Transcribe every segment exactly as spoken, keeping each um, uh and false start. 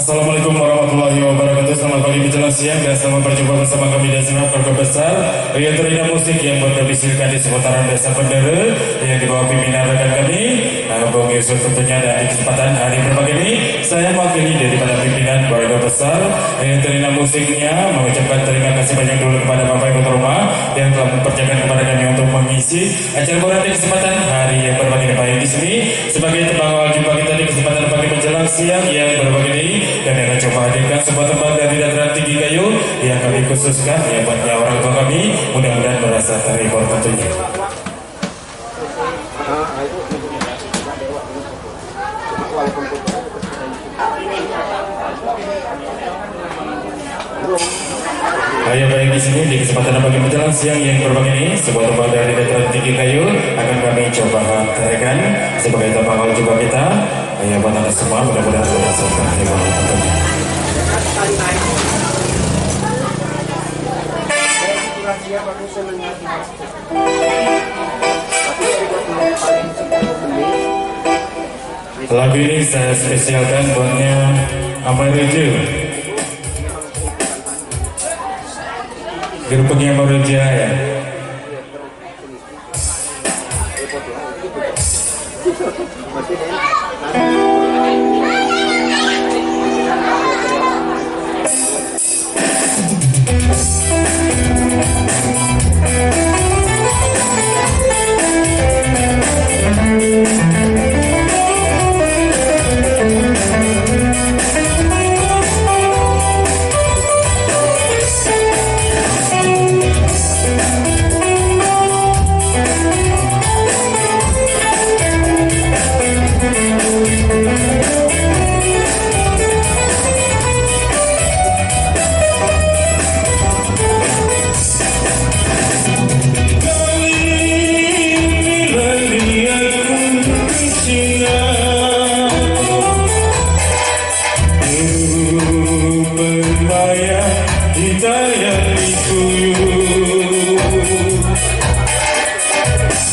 Assalamualaikum warahmatullahi wabarakatuh. Selamat pagi menjelang siang dan selamat berjumpa bersama kami dari Semak Keluarga Besar. Yang terindah musik yang berdomisilikan di seputaran Desa Bendera yang di bawah pimpinan rekan kami, eh, Bung Yusuf tentunya. Dan di kesempatan hari berbahagia ini, saya mewakili daripada pimpinan keluarga besar yang terindah musiknya mengucapkan terima kasih banyak dulu kepada Bapak Ibu tuan rumah yang telah mempercayakan kepada kami untuk mengisi acara hiburan di kesempatan hari yang berbahagia ini. Baik di sini, sebagai tembang awal jumpa kita di kesempatan pagi menjelang siang yang berbahagia ini, kami akan coba hadirkan sebuah tembang dari dataran tinggi kayu yang kami khususkan ya buatnya orang tua kami. Mudah-mudahan merasa terhibur tentunya. Ayo, baik, di sini, di kesempatan pagi menjelang siang yang berbahagia ini, sebuah tembang dari dataran tinggi kayu akan kami coba hadirkan sebagai tembang awal jumpa kita. Ayo, buat anda semua, mudah-mudahan berhasil. Lagu ini saya spesialkan buatnya Amai Reja. Grup pengibar Amai Reja, ya.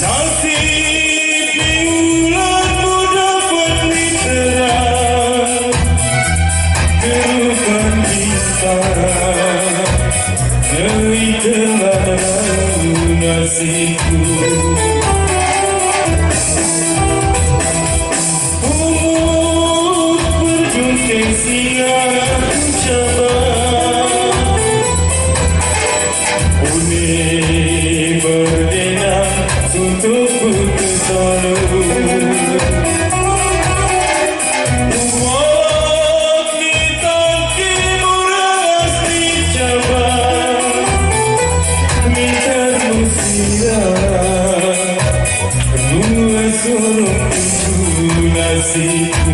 Nasib di ulang muda pun diterang, kehidupan bintang, dari tengah nasibku. Umur berjuta singa ku cabar. Uni berdendam suntuk putus lalu. Umat di tangki muras dicabar, mita musirah, dua suruh tuju nasibku.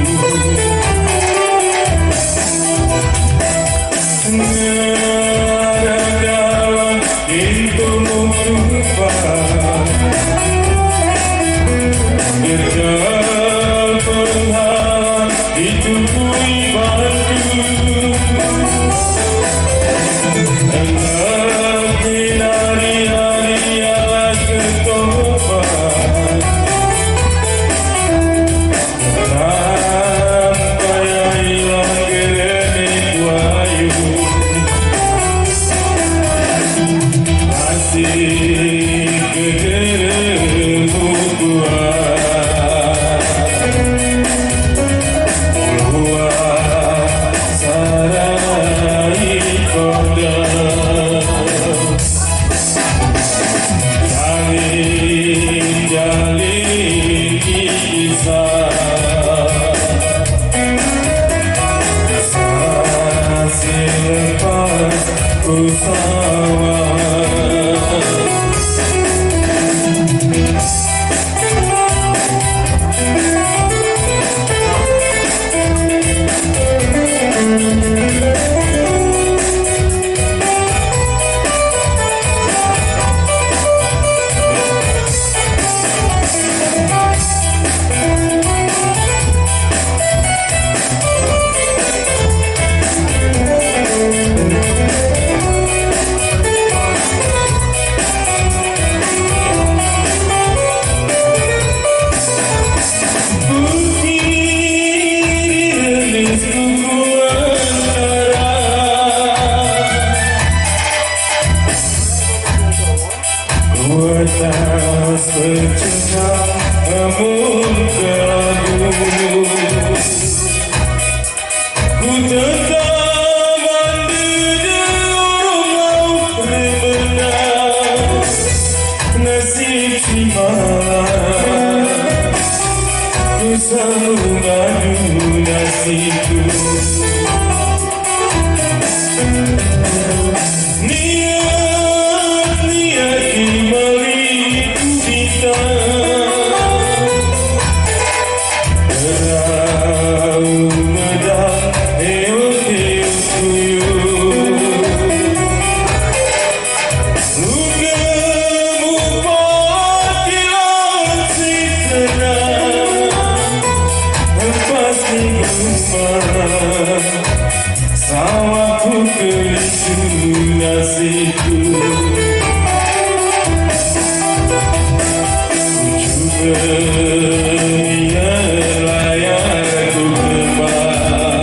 Sawa ku keulinsu nasibku. Cuba nyan layar ku keubah.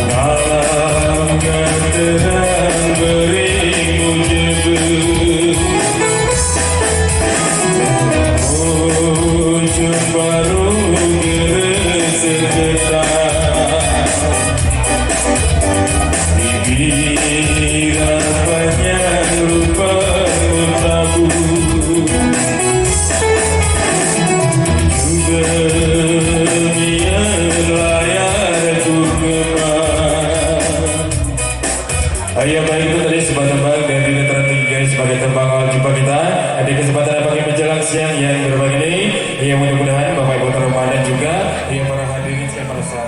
Dalam keadaan beribu jeubeu. Ujung baru geureuseuk keudang. Bibir panjang rupa tabu. Juga nyan layar ku keubah. Ya, baik, itu tadi sebuah tembang dari Netra Tiga sebagai tembang awal jumpa kita. Di kesempatan pagi menjelang siang yang berbahagia ini, ya, mudah-mudahan Bapak Ibu terhormat dan juga, ya, para hadirin sekalian merasa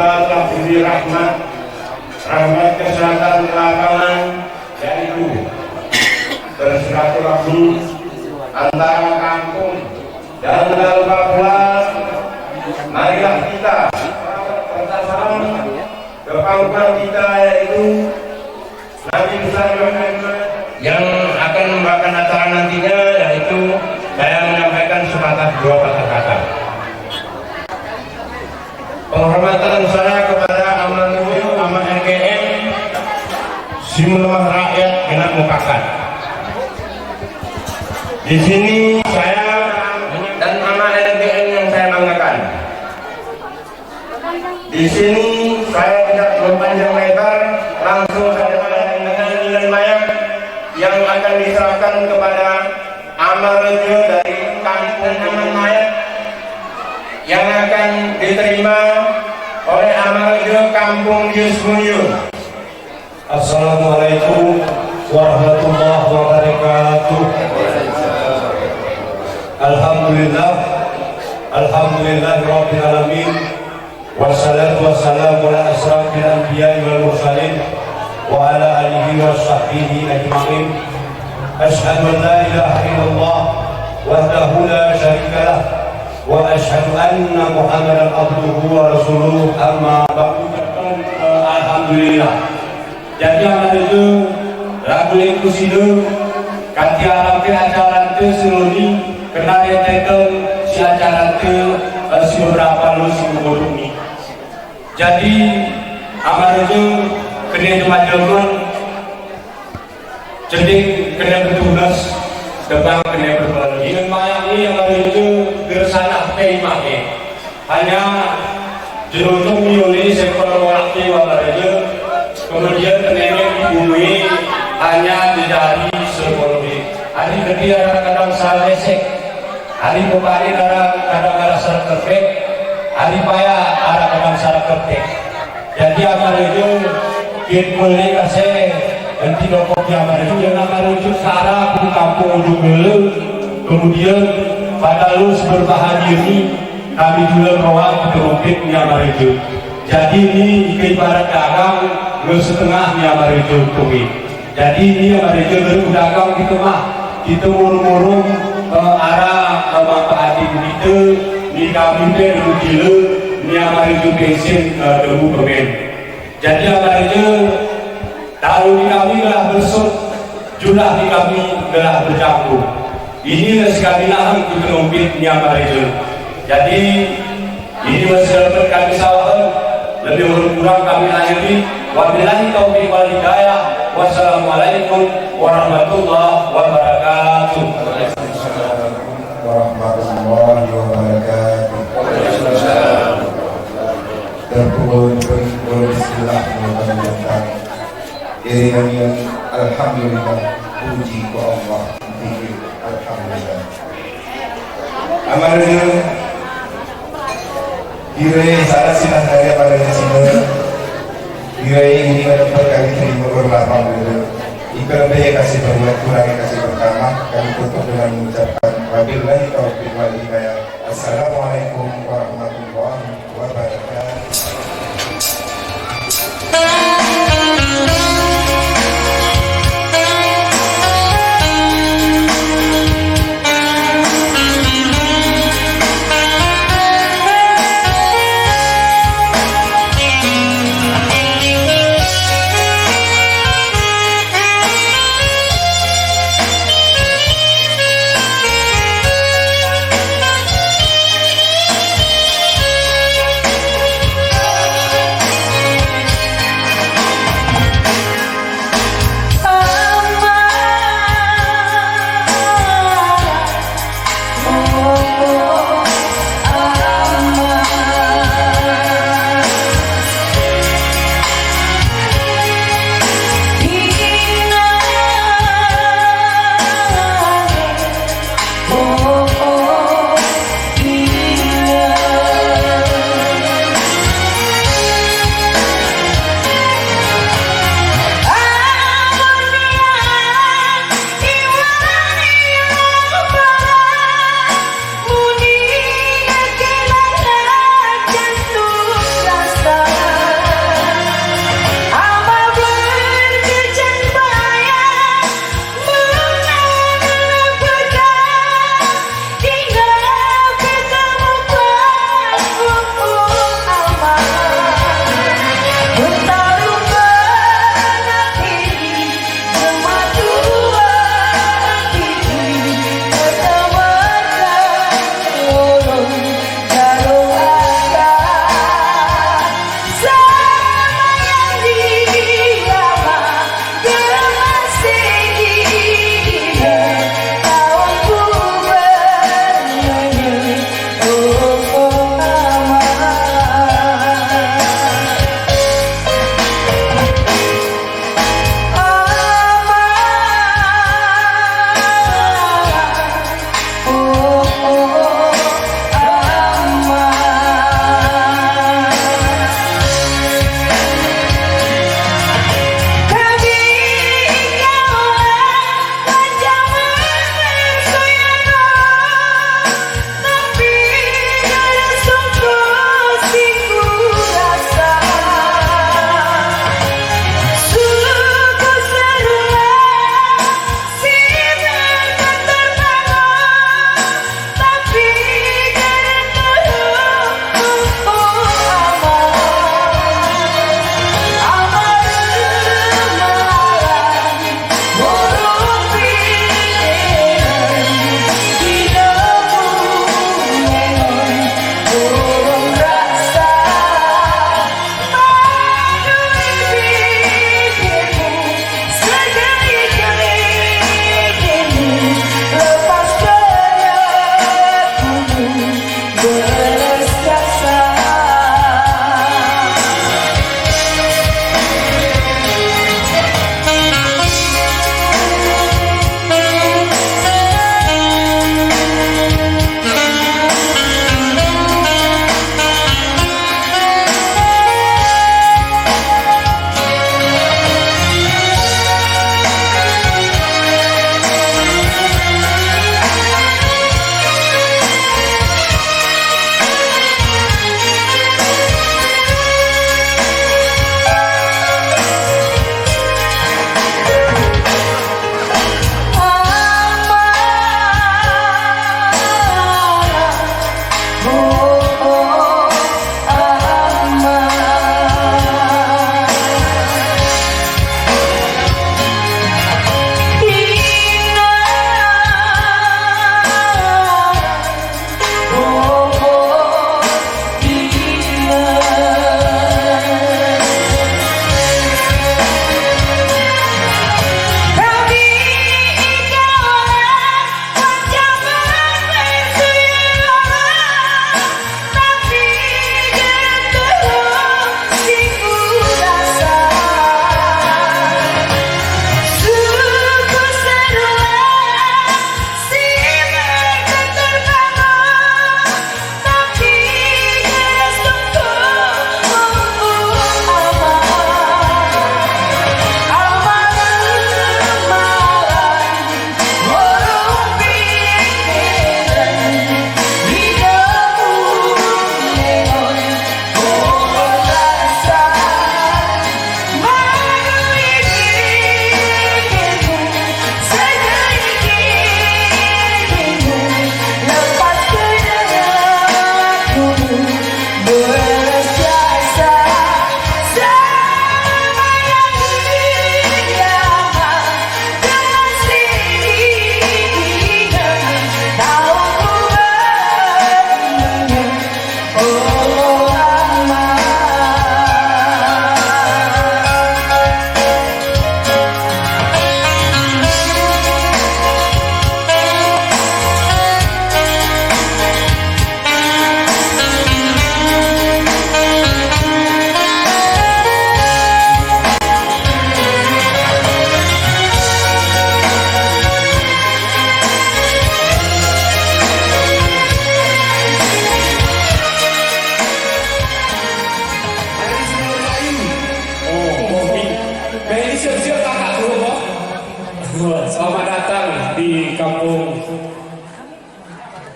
Telah diberi rahmat, rahmat kesehatan kelapangan, yaitu bersilaturahmi antara kampung, dan tak lupa pula, marilah kita bersalam ke pangkuan kita, yaitu Nabi besar Muhammad, yang akan membawakan acara nantinya, yaitu saya menyampaikan sepatah dua patah kata. Penghormatan saya kepada almarhum Amat R G M, si meuleumah rakyat genap mupakat. Di sini saya dan Amat R G M yang saya banggakan. Di sini saya tidak memanjang lebar, langsung saja dengan mayat yang akan diserahkan kepada Amat Rejo dari Kampung Amat Mayat, yang akan diterima oleh Amat Rejo Kampung Yus Muyun. Assalamualaikum warahmatullahi wabarakatuh. Alhamdulillah. Alhamdulillahirabbil alamin. Wassalatu wassalamu ala asyrafil anbiya'i wal mursalin wa ala alihi wa sahbihi ajma'in. Asyhadu an la ilaha illallah wahdahu la syarikalah, wa asyhadu anna Muhammadan abduhu wa rasuluh, amma ba'du. Alhamdulillah. Jadi, Amat Rejo, lagu lengku sinoe, ka tiara pih acara teu seuloni, keunan lé teuton si acara teu, eh, si beberapa lôn si meuburuk ni. Jadi, Amat Rejo, keuneuk teuma jeuet ngon, ceudik keuneuk beutunas, teubang keuneuk beupeulali. Ngon mayang ni Amat Rejo geusalah pih imah nyan. Hanya jeununtông miyueb lé seukol ureueng laki Amat Rejo, keumudian teunengeng di bumi hanya di jari seukol lé. Ari geuti ada kadang salah esek, ari peuparit ada kadang ada salah keureutek, ari paya ada kadang salah keureutek. Jadi Amat Rejo, keuneuk peulé kasée, enti dokok di Amat Rejo, Amat Rejo sara di kampung ujong Geuleu, keumudian pada lôn beurbahagia ni, Kami tuleueng rowa keu teurumpet ngon Amat Rejo. Jadi, ni keu ibarat dagang ngon siteungoh ngon Amat Rejo teumé. Jadi, ni Amat Rejo lôn dagang di teumah, di teumurung-murung, eh, ara, eh, manfaat di bumi teu, ni kami pih lôn jileu, ni Amat Rejo pensiun, eh, teungku peumen. Jadi, Amat Rejo, tahu di kami geulah beusut, julah di kami geulah beujangku. Ini lah sikami nahang keu teurumpet ngon Amat Rejo. Jadi, ini masih dapat kami sawakan, lebih kurang kami akhiri. Wabillahi taufiq wal hidayah. Wassalamualaikum warahmatullahi wabarakatuh. Waalaikumsalam warahmatullahi wabarakatuh. Teungku, teungku, bismillah, mudah-mudahan. Iring-iringan alhamdulillah, puji keu Allah. Alhamdulillah. Amat Rejo, kiraya salah silap dari Amat Rejo sinoe. Kiraya ini mendapat kami terima berlapang dada. Jika lebih kasih berbuat, kurang kasih bertamah, kami tutup dengan mengucapkan wabillahi taufiq wal hidayah. Assalamualaikum warahmatullahi wabarakatuh.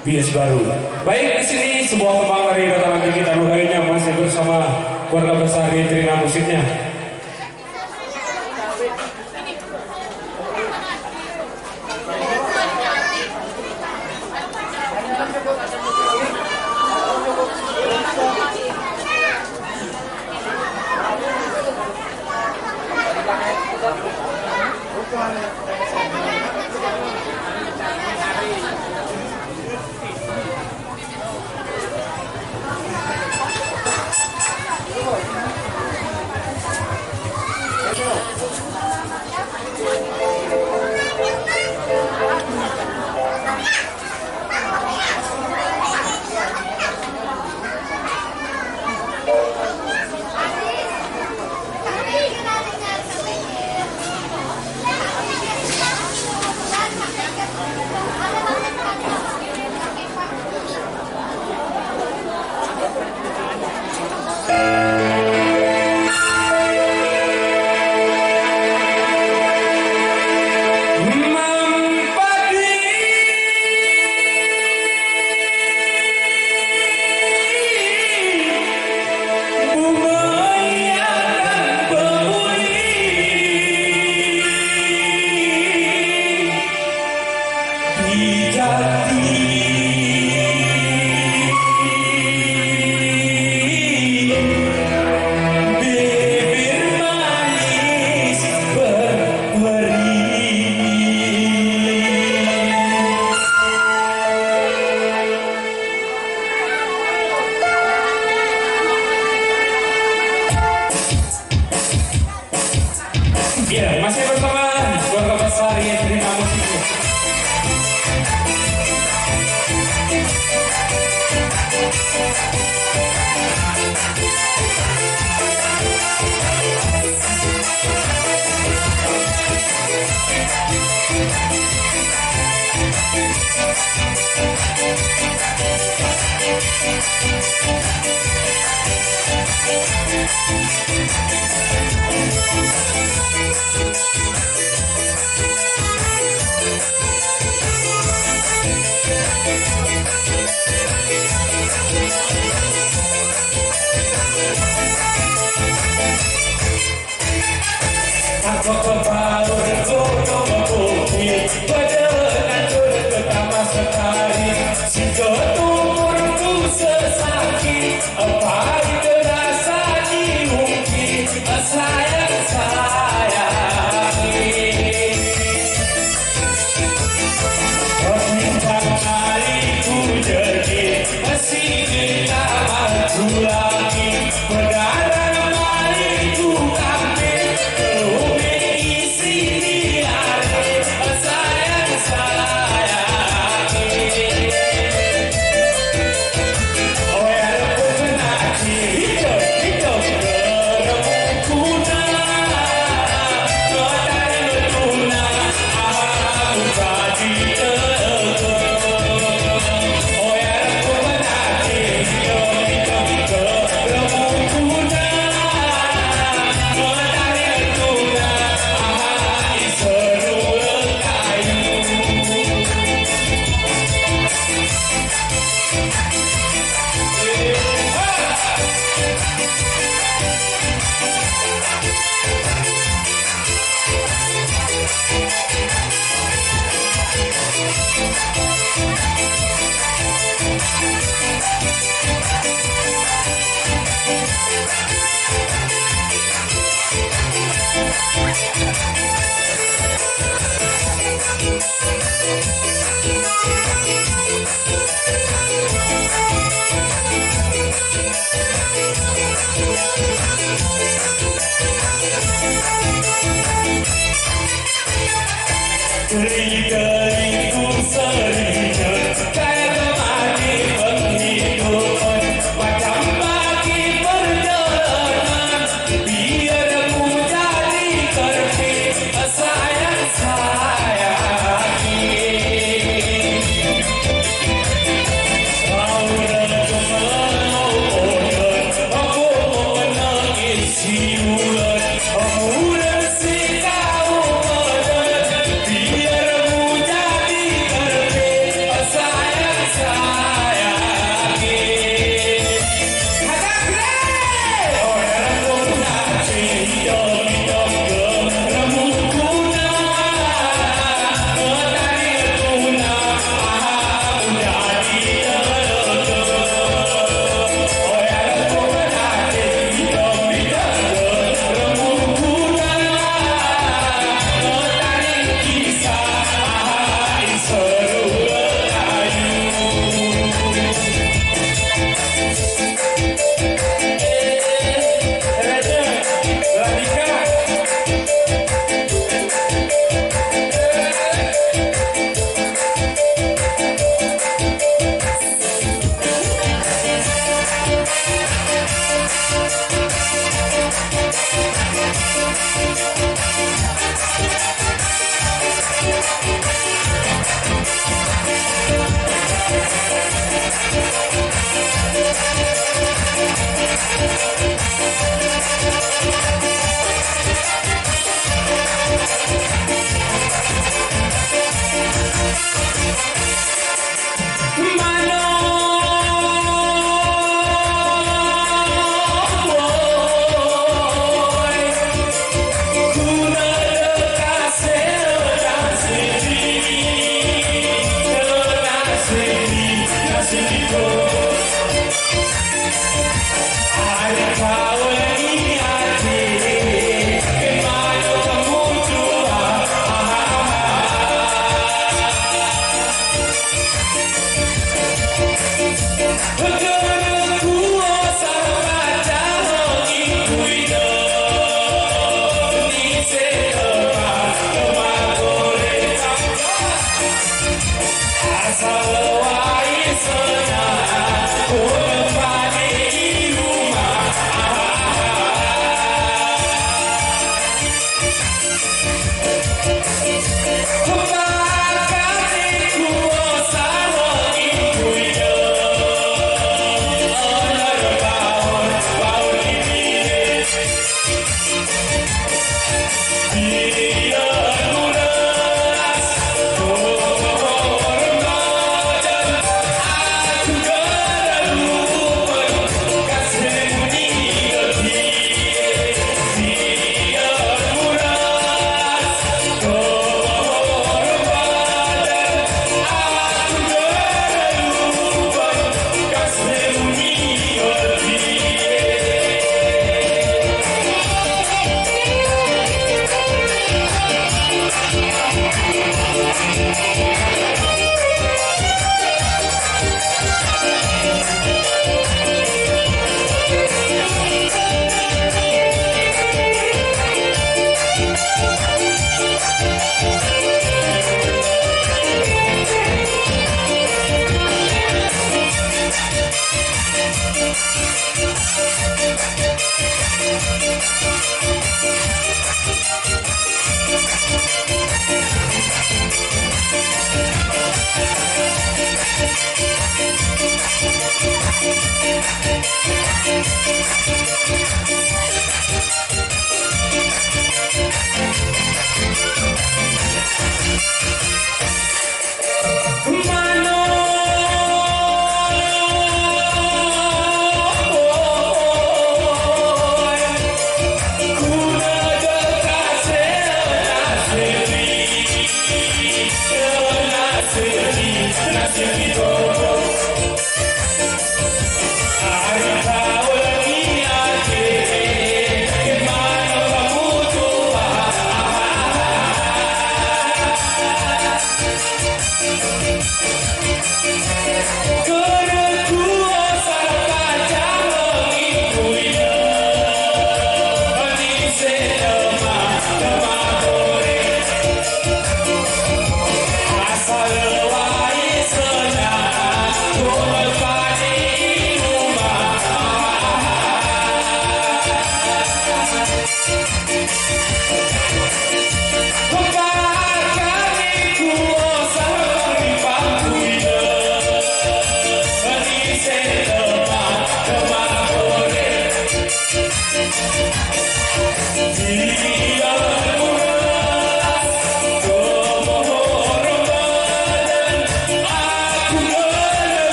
Bias baru. Baik, di sini sebuah kembang dari Dataran Tinggi Tanuhai yang masih bersama keluarga besar di Trina Musiknya. Ya, masih bersama keluarga besar yang terima musik.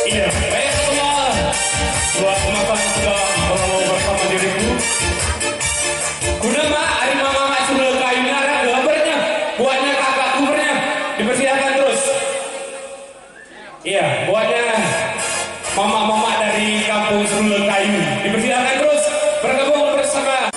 Iya, baik, Allah. Buat makan sudah bertemu bersama diriku. Kuna mak, ari mama mak sudah kain ada gambarnya. Buatnya kakakku bernya. Dipersilakan terus. Iya, buatnya mama-mama dari Kampung Seuleueng Kayu. Dipersilakan terus bergabung bersama.